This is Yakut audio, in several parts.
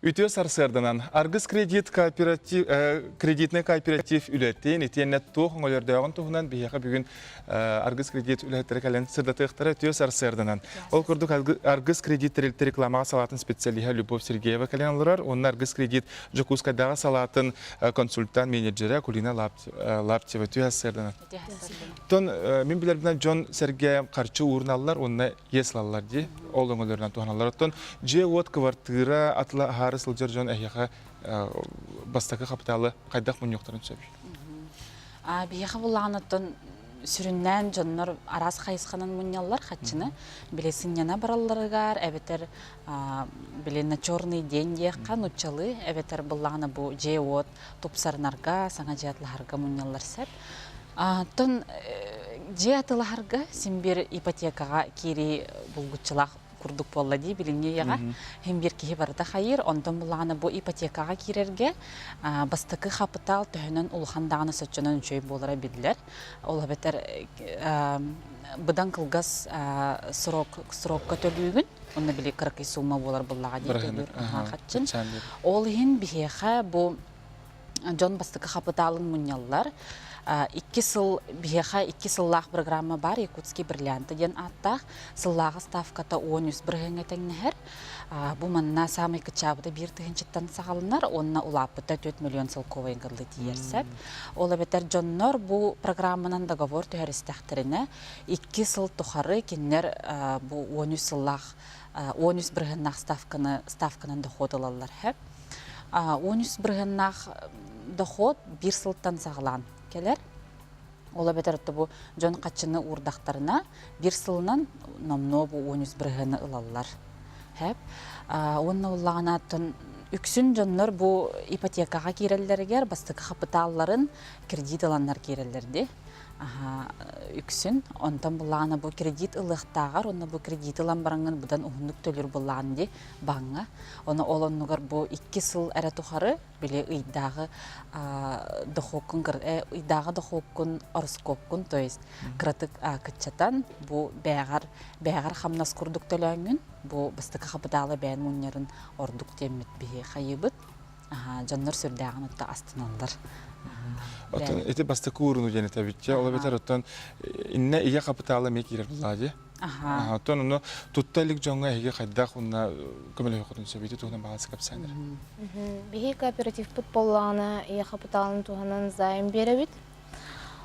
Үтүө сарсыарданан Аргыс кредит кооператив, кредитный кооператив үлэтин итиэннэ туох өҥөлөрдөөҕүн туһунан биһиэхэ бүгүн Аргыс кредит үлэһиттэрэ кэлэн сырдатыахтара үтүө сарсыарданан. Ол курдук Аргыс кредит тэрилтэ рекламаҕа салаатын специалиһа Любовь Сергеева кэлэн олорор уонна Аргыс кредит Дьокуускайдааҕы салаатын консультант менеджерэ Акулина Лаптева үтүө сарсыарданан. Тон мин билэрбинэн дьон сэргэ харчы ууруналлар уонна иэс ылаллар дии. Ол өҥөлөрүнэн туһаналлар. Оттон дьиэ-уот, кыбартыыра атыла аһаары сылдьар дьон эһиэхэ бастакы хапытаалы хайдах мунньуохтарын сөбүй? Биһиэхэ буллаҕына оттон сүрүннээн дьоннор араас хайысханан мунньаллар хаччыны. Били сынньана баралларыгар, эбэтэр били на черный день диэххэ нуччалыы, эбэтэр буллаҕына бу дьиэ-уот тупсарынарга, саҥа дьиэ атылаһарга мунньаллар сөп. Оттон дьиэ атылаһарга син биир ипотекаҕа киирии булгуччулаах курдук буолла дии билиҥҥи үйэҕэ. Син биир киһи барыта хайыыр. Онтон буллаҕына бу ипотекаҕа киирэргэ бастакы хапытаал төһөнөн улахан даҕаны соччонон үчүгэй буолара биллэр. Ол эбэтэр быдан кылгас срок срокка төлүүгүн. Онно били кыракый сумма буолар буоллаҕа дии төлүүр хаччын. Ол иһин биһиэхэ бу дьон бастакы хапытаалын мунньаллар. Икки сыл биһиэхэ икки сыллаах программа бар Якутские бриллианты диэн ааттаах. Сыллааҕы ставката 13 бырыһыаҥҥа тэҥнэһэр. Бу манна саамай кыччаабыта биир тыһыынчаттан саҕаланар уонна улааппыта 4 миллион солкуобайга дылы тиийэр сөп. Ол эбэтэр дьоннор бу программанан договор түһэристэхтэринэ икки сыл тухары кинилэр бу 13 сыллаах 13 бырыһыаннаах ставканы ставканан дохуот ылаллар сөп. 13 бырыһыаннаах дохуот биир сылтан саҕалаан кэлэр. Ол эбэтэр бу дьон хаччыны уурдахтарына биир сылынан номнуо бу 13 бырыһыаны ылаллар. Хэп. Уонна уллаҕына үксүн дьоннор бу ипотекаҕа киирэллэригэр бастакы хапытаалларын кредит ыланнар киирэллэр дии. Үксүн онтон буллаҕына бу кредит ылыахтааҕар уонна бу кредит ылан бараҥҥын быдан уһуннук төлүүр буллаҕын дии бааҥҥа. Ону ол оннугар бу икки сыл эрэ тухары били ыйдааҕы дохуоккун ыйдааҕы дохуоккун ороскуопкун то есть кыратык кыччатан бу бээҕэр бээҕэр хамнас курдук төлөөҥҥүн бу бастакы хапытаалы бэйэн мунньарын ордук диэммит биһи хайыыбыт дьоннор сүрдээҕин отто астыналлар. Оттон ити бастакы ууруну диэн этэбит ол эбэтэр оттон иннэ ийэ хапытаала эмиэ киирэр буоллаҕа дии. Оттон ону тутта илик дьоҥҥо эһиги хайдах уонна көмөлөһүөххүтүн сөбүй туһунан баҕас кэпсээн эрэ. Биһи кооперативпыт буоллаҕына ийэ хапытаалын туһанан займ биэрэбит.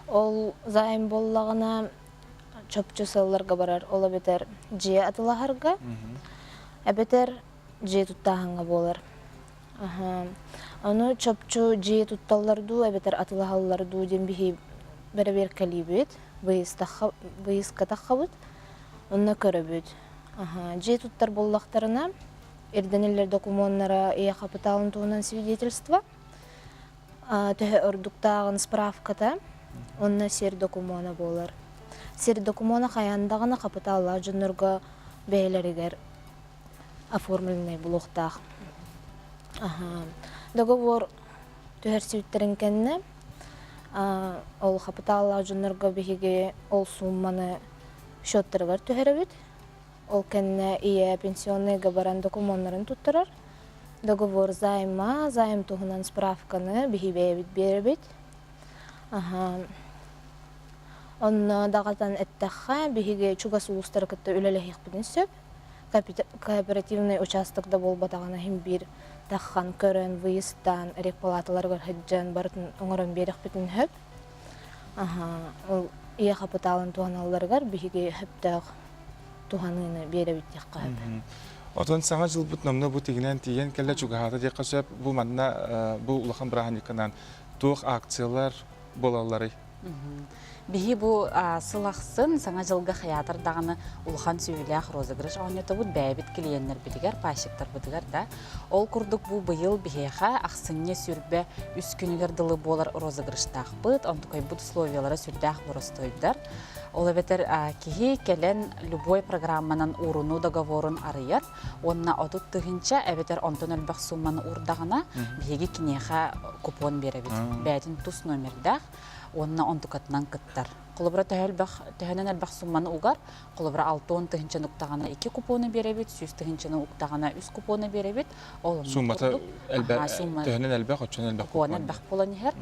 Ол займ буоллаҕына чопчу сылларга барар, ол эбэтэр дьиэ атылаһарга, эбэтэр дьиэ туттааһыҥҥа буолар. Ону чопчу дьиэ тутталлар дуу эбэтэр атылаһаллар дуу диэн биһи бэрэбиэркэлиибит, быйыскатаххабыт, онно көрөбүт. Дьиэ туттар буоллахтарына, ирдэниллэр докумуоннара ийэ хапытаалын туһунан свидетельство, төһө ордуктааҕын справката, уонна сир докумуона буолар. Сир докумуона хайаан даҕаны хапытааллаах дьоннорго бэйэлэригэр оформленный буолуохтаах. Договор түһэрсибиттэрин кэннэ ол хапытааллаах дьоннорго биһиги ол суумманы счеттарыгар түһэрэбит. Ол кэннэ ийэ пенсионныйга баран докумуоннарын туттарар. Договор займа, займ туһунан справканы биһи бэйэбит биэрэбит. Онно даҕатан эттэххэ, биһиги чугас улуустары кытта үлэлэһиэхпитин сөп. Кооперативный участок да буолбатаҕына иһин биир таххан көрөн, выездтаан, рекпалааталарыгар сылдьан барытын оҥорон биэрэхпитин сөп. Ол ийэ хапытаалын туһаналларыгар биһиги сөптөөх туһаныыны биэрэбит диэххэ сөп. Отон саҥа дьылбыт номнуо бу тигинэн тиийэн кэллэ чугаһаата диэххэ сөп. Бу манна бу улахан бырааһынньыккынан туох акциялар буолалларый? Биһи бу сыл ахсын Саҥа дьылга хайаатар даҕаны улахан сүүйүүлээх розыгрыш оонньотобут бэйэбит клиеннэрбитигэр, пайщиктарбытыгар да. Ол курдук бу быйыл биһиэхэ ахсынньы сүрбэ үс күнүгэр дылы буолар розыгрыштаахпыт, онтукайбыт условиялара сүрдээх боростуойдар. Ол эбэтэр киһи кэлэн любой программанан уурунуу договорун арыйар уонна 30 тыһыынча эбэтэр онтон элбэх суумманы уурдаҕына, биһиги киниэхэ купон биэрэбит. Бэйэтин тус номердаах уонна онтукатынан кыттар. Холобура төһө элбэх, төһөнөн элбэх сумманы угар, холобура 60 тыһыынчаны уктаҕына икки купону биэрэбит, 100 тыһыынчаны уктаҕына үс купону биэрэбит. Ол оннук Суммата курдук. элбэх, Аха, сумма төһөнөн элбэх, оччонон элбэх купон купон. элбэх буолан иһэр.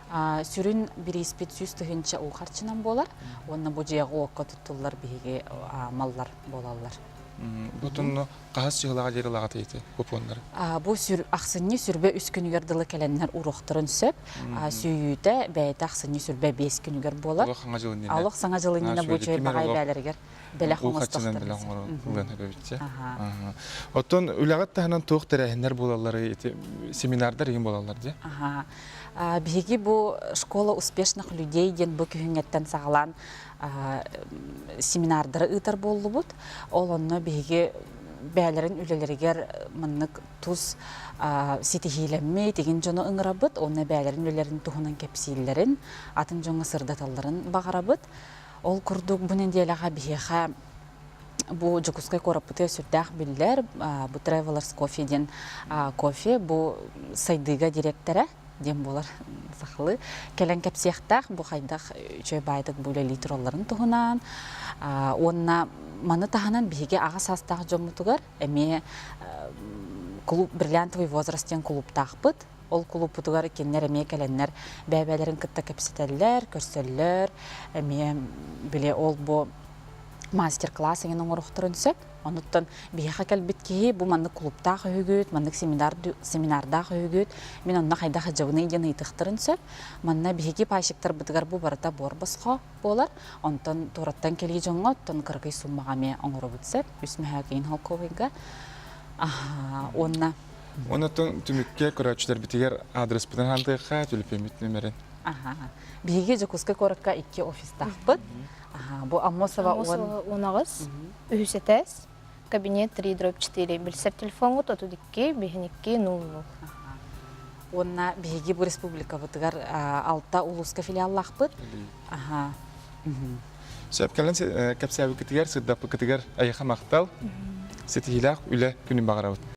Сүрүн бирииспит 100 тыһыынча уу харчынан буолар уонна бу дьиэҕэ уокка туттуллар биһиги маллар буолаллар. Бу тунну хаһыс чыһылаҕа диэри ылаҕыт ити купоннары? Бу сүр ахсынньы 23 күнүгэр дылы кэлэннэр уруохтарын сөп. Сүүйүүтэ бэйэтэ ахсынньы 25 күнүгэр буолар. Олох саҥа дьыл иннинэ. Олох саҥа дьыл иннинэ бу үчүгэй баҕайы бээлэригэр бэлэх Уу харчынан оҥостохторун бэлэх сөп. ылыан эбэбитчэ. Оттон үлэҕит таһынан туох тэрээһиннэр буолаллары ити семинардар игин буолаллар дии? Аха. Биһиги бу школа успешных людей диэн бу күһүҥҥэттэн саҕалаан семинардары ыытар буоллубут. Ол онно биһиги бэйэлэрин үлэлэригэр маннык тус ситиһиилэммит игин дьону ыҥырабыт уонна бэйэлэрин үлэлэрин туһунан кэпсииллэрин, атын дьоҥҥо сырдаталларын баҕарабыт. Ол курдук бу нэдиэлэҕэ биһиэхэ бу Дьокуускай куораппытыгар сүрдээх биллэр бу Travelers Coffee диэн кофе бу сайдыыга директора диэн буолар сахалыы кэлэн кэпсиэхтээх бу хайдах үчүгэй баайдык бу үлэлии туралларын туһунан уонна маны таһынан биһиги аҕа саастаах дьоммутугар эмиэ клуб бриллиантовый возраст диэн клубтаахпыт. Ол кулууппутугар кинилэр эмиэ кэлэннэр бэйэ-бэйэлэрин кытта кэпсэтэллэр, көрсөллөр, эмиэ били ол бу мастер-класс эҥин оҥоруохтарын сөп. Онуттан биһиэхэ кэлбит киһи бу маннык клубтаах үһүгүт, маннык семинар, семинардаах үһүгүт, мин онно хайдах сылдьабыный диэн ыйытыахтарын сөп. Манна биһиги пайщиктарбытыгар бу барыта буор босхо буолар. Онтон туораттан кэлии дьоҥҥо оттон кыракый суммаҕа эмиэ оҥоробут сөп. Үс мөһөөкөйүн холкуобайга. Уонна Онотон түмүккэ көрөөччүлэрбитигэр аадырыспытын хаантыахха, төлөпүөммүт нүмерин. Биһиги Дьокуускай куоракка икки офистаахпыт. Бу Аммосова Аммосова 18, үһүс этээс, кабинет 3/4, билсэр телефоҥҥут 32 52 00. Уонна биһиги бу республикабытыгар алта улууска филиаллаахпыт. Сөп кэлэн кэпсээбиккитигэр, сырдаппыккытыгар эйиэхэ махтал, ситиһиилээх үлэ күнүн баҕарабыт.